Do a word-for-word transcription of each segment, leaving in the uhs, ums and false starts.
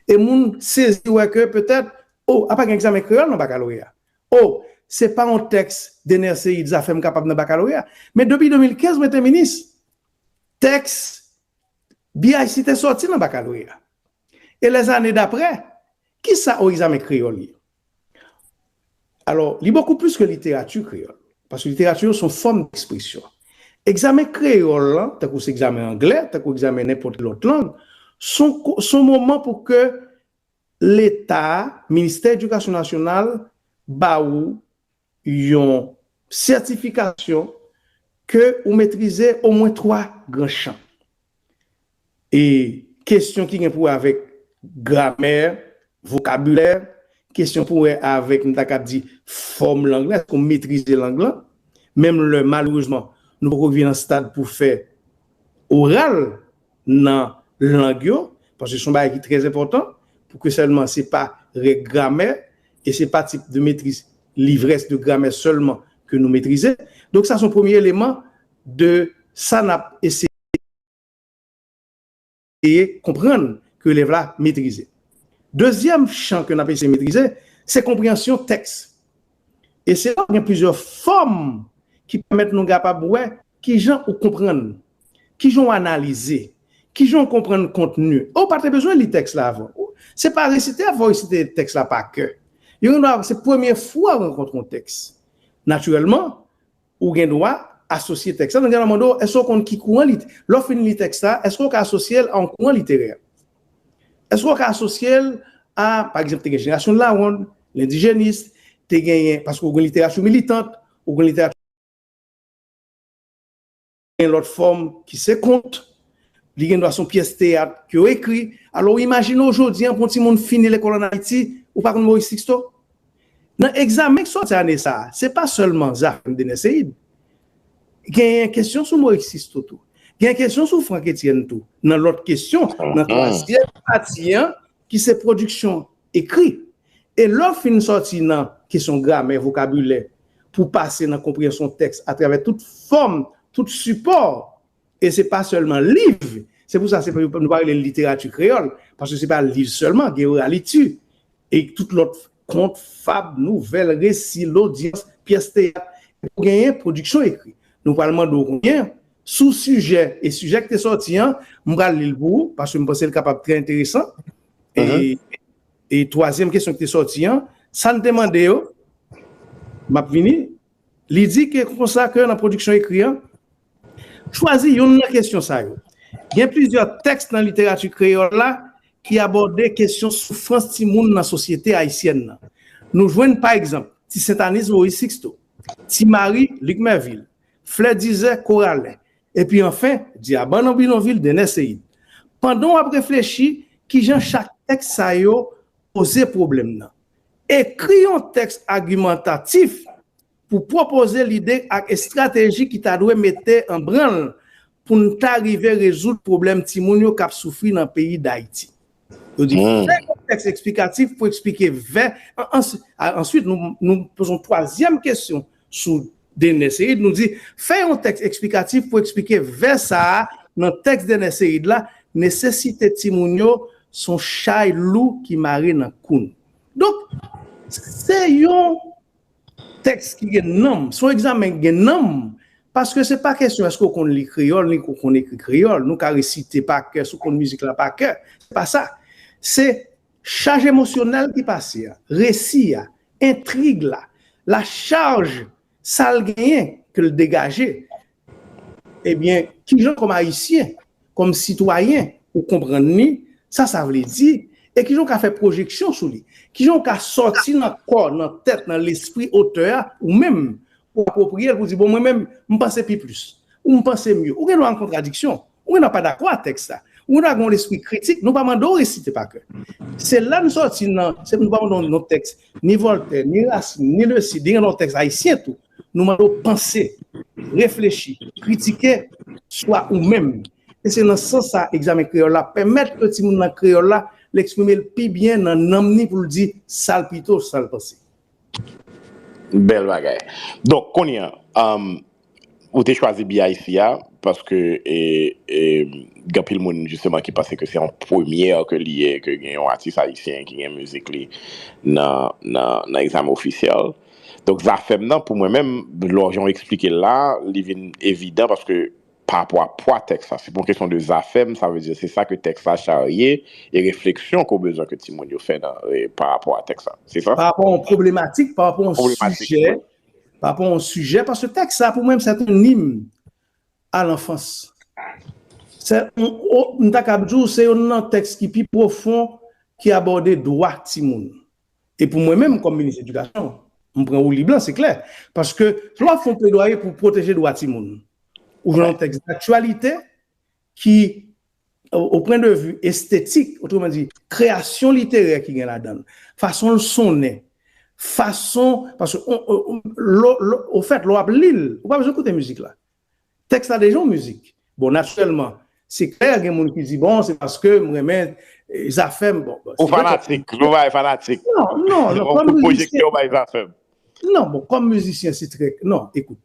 E moun sezi wè ke petèt, o, apa gen egzamen kreyòl nan bakaloreya. O, se pa yon tèks Dener Ceïde Zafèm kapab nan bakaloreya. Men depi de mil kenz, mwen te minis, tèks B I C te sòti nan bakaloreya. E lèzane daprè, kisa o egzamen kreyòl ye? Alò, li bokou plis ke literati kreyòl. Paske literati se yon fòm dekspresyon. Egzamen kreyòl lan, tankou se egzamen anglè, tankou egzamen nenpòt lòt lang, se yon ko- se yon moman pou ke Leta, Ministè Edikasyon Nasyonal, ba ou yon sètifikasyon ke ou metrize omwen twa gran chan. E kesyon ki gen pou wè avèk gramè, vokabilè, kesyon pou wè avèk, m ta kab di, fòm lang lan, èske w metrize lang lan? Menm lè, malerezman, nou poko rive nan stad pou fè oral nan lang yo, paske se yon bagay ki trè enpòtan, pou ke sèlman se pa règ gramè, e se pa tip de metriz, livrès de gramè sèlman ke nou metrize. Donk, sa se yon premye eleman de sa n ap eseye konprann ke elèv la metrize. Dezyèm chan ke n ap eseye metrize, se konpreyansyon tèks. E se la gen plizyè fòm ki pèmèt nou kapab wè kijan ou konprann, kijan ou analize, kijan ou konprann kontni. Ou pa te bezwen li tèks la avan. Se pa resite, fò w resite tèks la pa kè. Yo gen dwa, se premye fwa w rankontre yon tèks. Natirèlman, ou gen dwa asosye tèks la. Donk, gen mande w, èske w konn ki kouran li, lè w fin li tèks la, èske w ka asosye l a yon kouran literè? Èske w ka asosye l a, pa egzanp, te gen jenerasyon lawonn, lendijenis, te genyen, paske w gen literati militant, ou gen literati, gen lòt fòm ki se kont, li gen dwa se yon pyès teyat ke w ekri. Alò, imajine w jodi a, pou yon timoun fini lekòl ann Ayiti, ou pa konn Moris Sixto? Nan egzamen k sòti ane sa a, se pa sèlman Zafèm Dener Ceïde. Genyen kesyon sou Moris Sixto tou. Genyen kesyon sou Franck Etienne tou. Nan lòt kesyon, nan twazyèm pati an, ki se pwodiksyon ekri. E lè w fin sòti nan kesyon gramè, vokabilè, pou pase nan konpreyansyon tèks atravè tout fòm, tout sipò, e se pa sèlman liv. Se pou sa se, nou pa rele l literati kreyòl, paske se pa liv sèlman, gen oraliti, e tout lòt kont, fab, nouvèl, resi, lodyans, pyès teyat, pou genyen pwodiksyon ekri. Nou pral mande w kounye a, sou sijè, e sijè ki te sòti an, m pral li l pou ou, paske m panse l kapab trè enteresan. E, e twazyèm kesyon ki te sòti an, sa n te mande yo, m ap vini, li di ke konsa ke nan pwodiksyon ekri an, chwazi youn nan kesyon sa yo. Gen plizyè tèks nan literati kreyòl la ki abòde kesyon soufrans timoun nan sosyete ayisyèn nan. Nou jwenn, pa egzanp, Ti Sentaniz Moris Sixto, Ti Mari Luc Mervil, Flè Dizè Koralen, epi anfen, Dyaban nan Bidonvil Dener Ceïde. Pandan w ap reflechi kijan chak tèks sa yo poze pwoblèm nan, ekri yon tèks agimantatif pou pwopoze lide ak estrateji ki ta dwe mete an branl pou n ta rive rezoud pwoblèm timoun yo k ap soufri nan peyi Dayiti. Yo di, fè yon tèks eksplikatif pou eksplike vè. An- ans- a- answit, nou, nou poze yon twazyèm kesyon sou Dener Ceïde. Nou di, fè yon tèks eksplikatif pou eksplike vè sa a nan tèks Dener Ceïde la, nesesite timoun yo se yon chay lou ki mare nan kou n. Donk, se yon tèks ki gen nanm, se yon egzamen ki gen nanm, paske se pa kesyon èske w konn li kreyòl, ni w konn ekri kreyòl, nou ka resite pa kè, si w konn mizik la pa kè, se pa sa. Se chaj emosyonèl ki pase a, resi a, entrig la, la chaj sa l genyen ke l degaje. Ebyen, kijan kòm Ayisyen, kòm sitwayen, ou konprann li, sa sa vle di, e kijan w ka fè pwojeksyon sou li? Kijan w ka sòti nan kò, nan tèt, nan lespri otè a, ou menm, pou apwopriye l, pou di, bon, mwen menm, m panse pi plis, ou m panse mye. Ou gen dwa gen kontradiksyon, ou gen dwa pa dakò ak tèks la, ou gen dwa gen yon lespri kritik, nou pa mande w resite pa kè. Se la n sòti nan, se nou pa mande w non tèks, ni Voltaire, ni Racine, ni Le Cid, ni nan tèks ayisyen tou. Nou mande w panse, reflechi, kritike, swa ou menm. E se nan sans sa, egzamen kreyòl la pèmèt ke timoun nan kreyòl la, l eksprime l pi byen nan nanm ni pou l di sa l pito, sa l panse. Bèl bagay. Donk, kounye a, um, ou te chwazi B I C a, paske e, e, gen anpil moun, jisteman, ki panse ke se yon premyè ke li ye, ke gen yon atis ayisyen ki gen mizik li nan, nan, nan egzamen ofisyèl. Donk, Zafèm nan, pou mwen menm, lè jan w eksplike l la, li vin evidan paske pa rapò a pwa tèks la, se pa yon kesyon de Zafèm, sa vle di se sa ke tèks la charye, e refleksyon ke w bezwen ke timoun yo fè nan, e, pa rapò a tèks la. Se sa? Pa rapò a yon pwoblematik, pa rapò a yon sijè, pa rapò a yon sijè, paske tèks la, pou mwen, se yon im a lanfans. Se, m, o, m ta kab di w, se youn nan tèks ki pi pwofon ki abòde dwa timoun. E pou mwen menm, kòm minis edikasyon, m pran woulib lan, se klè. Paske lè w ap fè yon pledwaye pou pwoteje dwa timoun, ou jwenn yon tèks daktyalite ki, o, o pwen de vi estetik, otreman di, kreyasyon literè ki gen ladan l, fason l sonnen, fason, paske, o, o, o, lè w, lè w, ofèt, lè w ap li l, ou pa bezwen koute mizik la. Tèks la deja yon mizik. Bon, natirèlman, se klè, gen moun ki di, bon, se paske m renmen, e, Zafèm. Bon, bon, se vre ke fanatik, nou pa fanatik. Non, non, non, kòm mizisyen. Pwojekte w bay Zafèm. Non, bon, kòm mizisyen, se trè, non, ekout.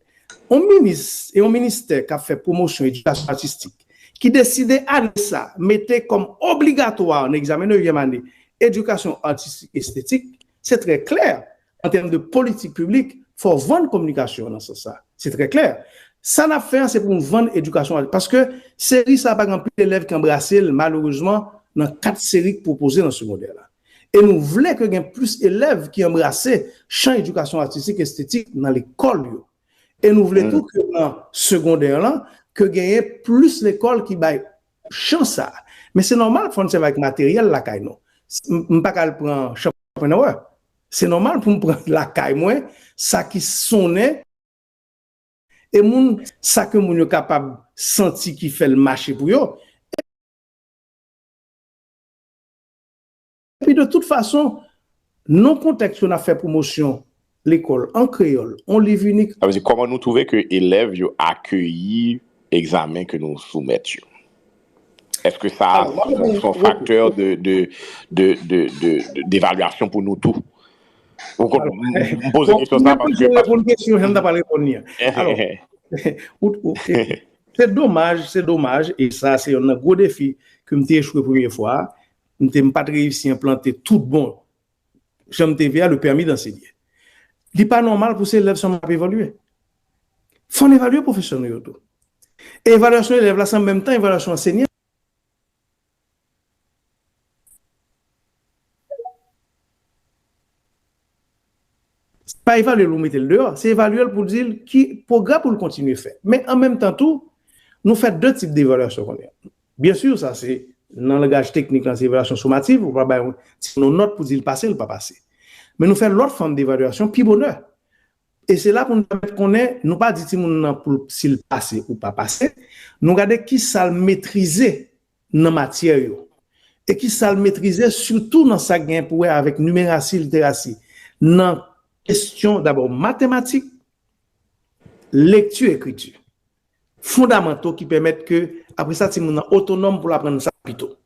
Yon minis, e yon ministè k ap fè pwomosyon edikasyon atistik, ki deside ane sa, mete kòm obligatwa nan egzamen nevyèm ane, edikasyon atistik estetik, se trè klè. An tèm de politik piblik, fò w vann kominikasyon an nan sans sa. Se trè klè. Sa n ap fè an, se pou nou vann edikasyon an. Paske seri sa a pa gen anpil elèv ki anbrase l, malerezman, nan kat seri k pwopoze nan segondè la. E nou vle ke gen plis elèv ki anbrase chan edikasyon atistik, estetik nan lekòl yo. E nou vle tou ke nan segondè lan, ke genyen plis lekòl ki bay chan sa a. Men se nòmal, fò n sèvi avèk materyèl lakay nou. M, m pa ka al pran Schopenhauer. Se nòmal pou m pran lakay mwen, sa ki sonnen, e moun, sa ke moun yo kapab santi ki fè l mache pou yo. Epi de tout fason, nan kontèks yo n ap fè pwomosyon lekòl an kreyòl, on liv inik. Sa vle di, kòman nou twouve ke elèv yo akeyi egzamen ke nou soumèt yo? Èske sa se yon faktè de, de, de, de, de, de, devalyasyon pou nou tou? Ou konprann, m, m poze kesyon sa paske. Mwen reponn kesyon jan m ta pral reponn li an. Alò, ou, ou, e, se domaj, se domaj, e sa se youn nan gwo defi ke m te echwe premye fwa a. M te, m pa t reyisi enplante tout bon, jan m te vle a, le permis d'enseigner. Li pa nòmal pou se elèv sèlman k ap evalye. Fò n evalye pwofesè nou yo tou. E evalyasyon elèv la, se an menm tan evalyasyon ansenyan. Se pa evalye l ou mete l deyò, se evalye l pou di l ki pwogrè pou l kontinye fè. Men an menm tan tou, nou fè de tip devalyasyon kounye a. Byen si, sa se nan langaj teknik lan, se evalyasyon somativ, ou pa bay yon timoun yon nòt pou di l pase, l pa pase. Men nou fè lòt fòm devalyasyon pi bonè. E se la pou nou pèmèt konnen, nou pa di timoun nan pou l, si l pase ou pa pase, nou gade ki sa l metrize nan matyè yo. E ki sa l metrize, sitou nan sa k gen pou wè avèk nimerasi, literasi, nan kesyon dabò matematik, lekti, ekriti. Fondamanto ki pèmèt ke, apre sa, timoun nan otonòm pou l aprann sa pito.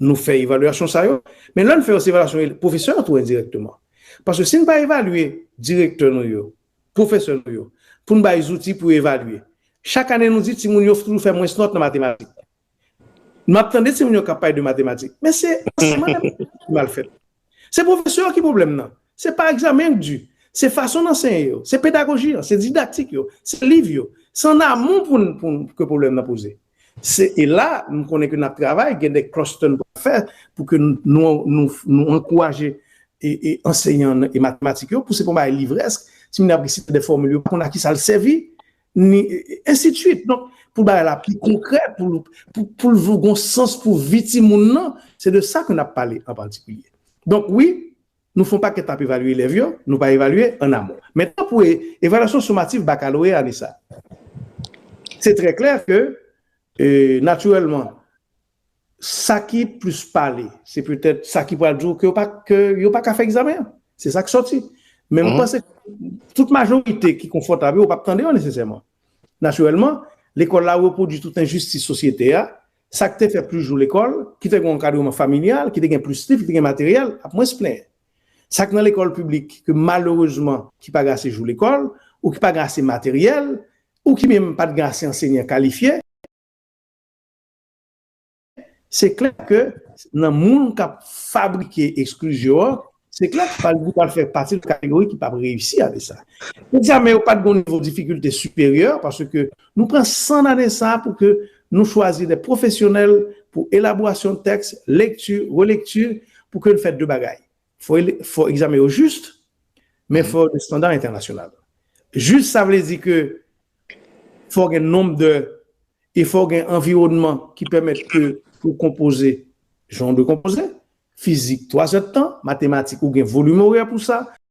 Nou fè evalyasyon sa yo, men lè n fè yo, se evalyasyon pwofesè yo tou endirèkteman. Paske si n pa evalye direktè nou yo, pwofesè nou yo, pou n bay zouti pou evalye, chak ane nou di timoun yo toujou fè mwens nòt nan matematik. M ap tande timoun yo k ap pale de matematik, men se ansèyman ki mal fèt. Se pwofesè yo ki pwoblèm nan. Se pa egzamen an k di. Se fason n ansenye yo. Se pedagoji an. Se didaktik yo. Se liv yo. Se an amon pou n, pou n, ke pwoblèm nan poze. Se, e la, m konnen ke n ap travay, gen de cluster n pral fè pou ke nou, nou, nou, nou ankouraje e, e ansenyan e matematik yo, pou se pa yon bagay livrèsk, timoun ap resite de fòmil, yo pa konn a ki sa l sèvi, ni, e, e, ensidswit. Donk, pou bagay la pi konkrè, pou, pou, pou l gen yon sans pou vi timoun nan, se de sa ke n ap pale an patikilye. Donk, wi, nou fè yon pakèt n ap evalye elèv yo, nou pa evalye an amon. Mentnan, pou e, evalyasyon somativ bakaloreya ane sa, se trè klè ke, e, natirèlman, sa ki plis pale, se petèt sa ki pral di w ke yo pa, ke yo pa ka fè egzamen an. Se sa k sòti. Men mwen panse tout majorite ki konfòtab yo, ou p ap tande yo nesesèman. Natirèlman, lekòl la repwodui tout enjistis sosyete a, sa k te fè plis jou lekòl, ki te gen yon ankadreman familyal, ki te gen plis liv, ki te gen materyèl, ap mwens plenyen. Sa k nan lekòl piblik, ke malerezman, ki pa gen ase jou lekòl, ou ki pa gen ase materyèl, ou ki menm pa t gen ase ansenyan kalifye, se klè ke nan moun k ap fabrike eksklizyon an, se klè ke pral, li pral fè pati de kategori ki p ap reyisi avè sa. Egzamen yo pa t gen nivo difikilte siperyè, paske nou pran san ane sa pou ke nou chwazi de pwofesyonèl pou elaborasyon tèks, lekti, relekti, pou ke nou fè de bagay. Fò, fò egzamen yo jis, men fò de standard international. Jis, sa vle di ke fò gen nonb de, e fò gen anviwònman ki pèmèt ke ou konpoze jan ou dwe konpoze, fizik, twa zè tan, matematik, ou gen volim orè pou sa,